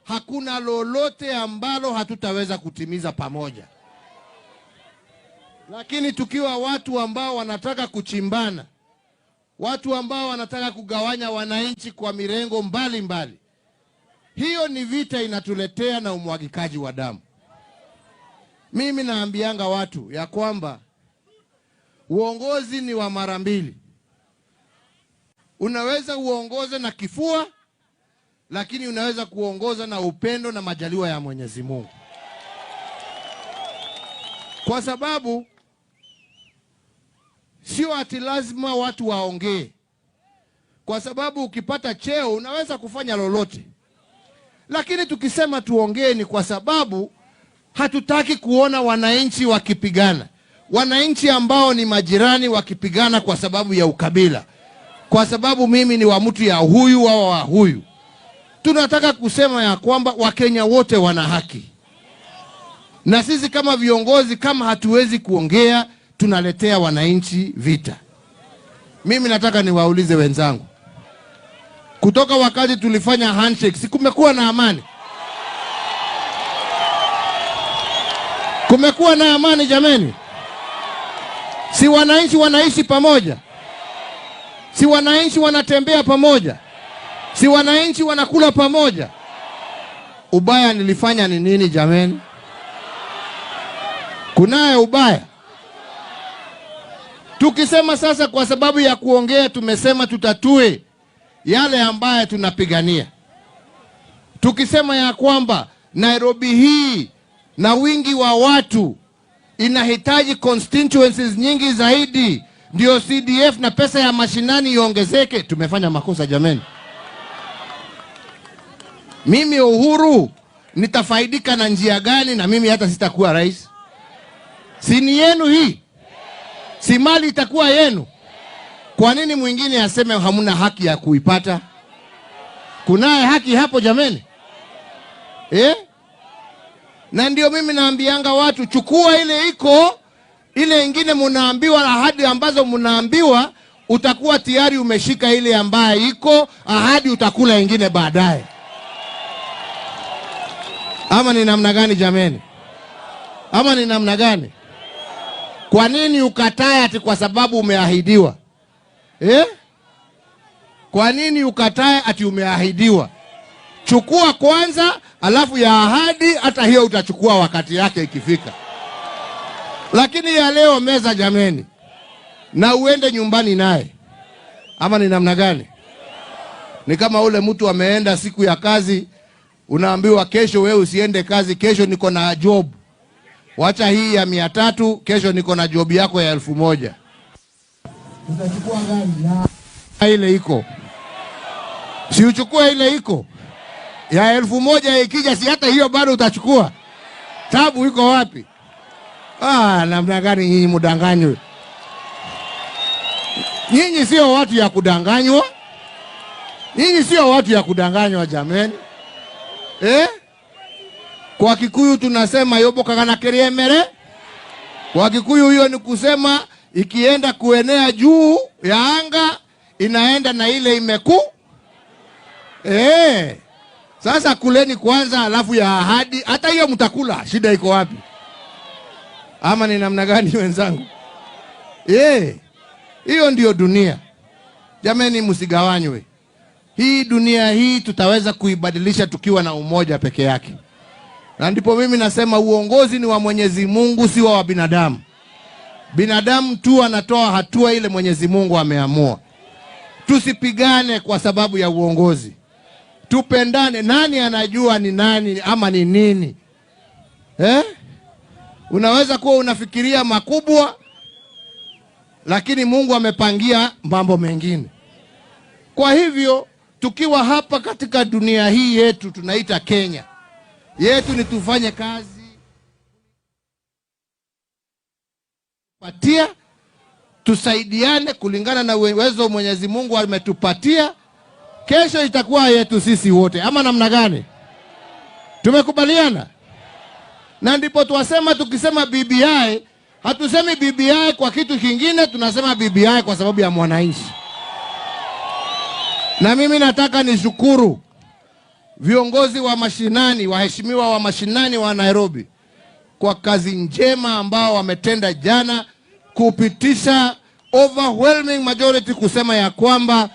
Hakuna lolote ambalo hatutaweza kutimiza pamoja. Lakini tukiwa watu ambao wanataka kuchimbana, watu ambao wanataka kugawanya wananchi kwa mirengo mbalimbali mbali, hiyo ni vita inatuletea na umwagikaji wa damu. Mimi naambianga watu ya kwamba uongozi ni wa mara mbili. Unaweza uongoze na kifua, lakini unaweza kuongoza na upendo na majaliwa ya Mwenyezi Mungu, kwa sababu sio ati lazima watu waongee, kwa sababu ukipata cheo unaweza kufanya lolote. Lakini tukisema tuongee ni kwa sababu hatutaki kuona wananchi wakipigana, wananchi ambao ni majirani wakipigana kwa sababu ya ukabila, kwa sababu mimi ni wa mtu ya huyu au wa huyu. Tunataka kusema ya kwamba Wakenya wote wana haki, na sisi kama viongozi, kama hatuwezi kuongea, tunaletea wananchi vita. Mimi nataka niwaulize wenzangu, kutoka wakati tulifanya handshake, si kumekuwa na amani? Kumekuwa na amani jameni? Si wananchi wanaishi pamoja? Si wananchi wanatembea pamoja? Si wananchi wanakula pamoja? Ubaya nilifanya ni nini jameni? Kunaye ubaya? Tukisema sasa kwa sababu ya kuongea tumesema tutatue yale ambayo tunapigania. Tukisema ya kwamba Nairobi hii na wingi wa watu inahitaji constituencies nyingi zaidi ndio CDF na pesa ya mashinani iongezeke, tumefanya makosa jameni. Mimi Uhuru nitafaidika na njia gani na mimi hata sitakuwa rais? Si ni yenu hii? Si mali itakuwa yenu? Kwa nini mwingine aseme hamuna haki ya kuipata? Kunaye haki hapo jameni? Eh? Na ndio mimi naambianga watu, chukua ile iko, ile ingine munaambiwa, ahadi ambazo munaambiwa, utakuwa tayari umeshika ile ambaye iko, ahadi utakula ingine baadaye. Ama ni namna gani jameni? Ama ni namna gani? Kwa nini ukatae ati kwa sababu umeahidiwa? Eh? Kwa nini ukatae ati umeahidiwa? Chukua kwanza, alafu ya ahadi hata hiyo utachukua wakati yake ikifika. Lakini ya leo meza jameni, na uende nyumbani naye. Ama ni namna gani? Ni kama ule mtu ameenda siku ya kazi, unaambiwa kesho wewe usiende kazi, kesho niko na job. Wacha hii ya 300, kesho niko na job yako ya 1000. Utachukua gani? Ya ile iko. Si uchukue ile iko. Ya 1000 ikija, si hata hiyo bado utachukua. Tabu iko wapi? Ah, namna gani nyinyi mdanganywe? Nyinyi sio watu ya kudanganywa. Nyinyi sio watu ya kudanganywa jameni. Eh? Kwa Kikuyu tunasema yobokaga na keriemere. Kwa Kikuyu hiyo ni kusema ikienda kuenea juu ya anga inaenda na ile imeku. Eh. Sasa kuleni kwanza alafu ya ahadi, hata hiyo mtakula, shida iko wapi? Ama ni namna gani wenzangu? Eh. Hiyo ndio dunia. Jameni, msigawanywe. Hii dunia hii tutaweza kuibadilisha tukiwa na umoja peke yake. Na ndipo mimi nasema uongozi ni wa Mwenyezi Mungu, si wa binadamu. Binadamu tu anatoa hatua ile Mwenyezi Mungu ameamua. Tusipigane kwa sababu ya uongozi. Tupendane. Nani anajua ni nani ama ni nini? Eh? Unaweza kuwa unafikiria makubwa, lakini Mungu amepangia mambo mengine. Kwa hivyo tukiwa hapa katika dunia hii yetu tunaita Kenya yetu, ni tufanye kazi patia, tusaidiane kulingana na uwezo Mwenyezi Mungu ametupatia. Kesho itakuwa yetu sisi wote, ama namna gani? Tumekubaliana? Na ndipo tuwasema, tukisema BBI hatusemi BBI kwa kitu kingine, tunasema BBI kwa sababu ya mwananchi. Na mimi nataka nishukuru Viongozi wa mashinani, waheshimiwa wa mashinani wa Nairobi, kwa kazi njema ambao wametenda jana kupitisha overwhelming majority kusema ya kwamba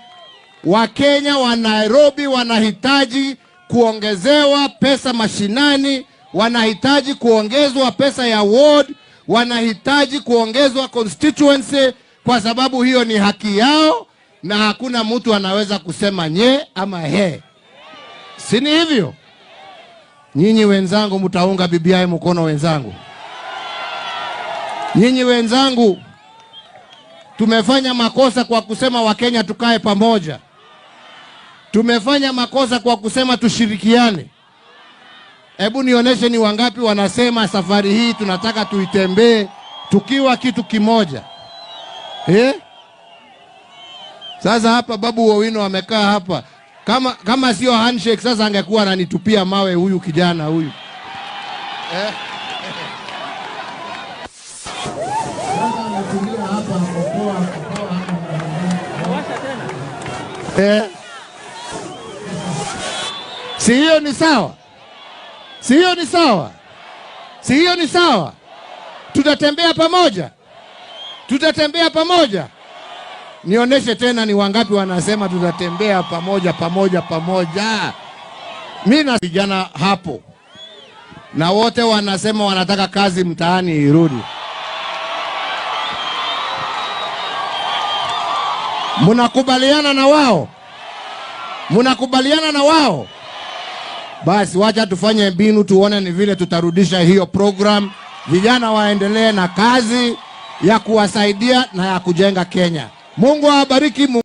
Wakenya wa Nairobi wanahitaji kuongezewa pesa mashinani, wanahitaji kuongezwa pesa ya ward, wanahitaji kuongezwa constituency, kwa sababu hiyo ni haki yao na hakuna mtu anaweza kusema nye ama he. Si ni hivyo? Nyinyi wenzangu, mtaunga BBI mkono wenzangu. Nyinyi wenzangu, tumefanya makosa kwa kusema Wakenya tukae pamoja. Tumefanya makosa kwa kusema tushirikiane. Hebu nionyeshe ni wangapi wanasema safari hii tunataka tuitembee tukiwa kitu kimoja. Eh? Sasa hapa Babu Owino amekaa hapa. Kama sio handshake sasa angekuwa ananitupia mawe huyu kijana huyu. Eh? Sasa ametulia hapa akopoa hapa. Eh? Si hiyo ni sawa? Si hiyo ni sawa? Si hiyo ni sawa? Tutatembea pamoja, tutatembea pamoja. Nionyeshe tena ni wangapi wanasema tutatembea pamoja pamoja pamoja. Mi na vijana hapo, na wote wanasema wanataka kazi mtaani irudi. Munakubaliana na wao? Munakubaliana na wao? Basi wacha tufanye mbinu tuone ni vile tutarudisha hiyo program, vijana waendelee na kazi ya kuwasaidia na ya kujenga Kenya. Mungu awabariki.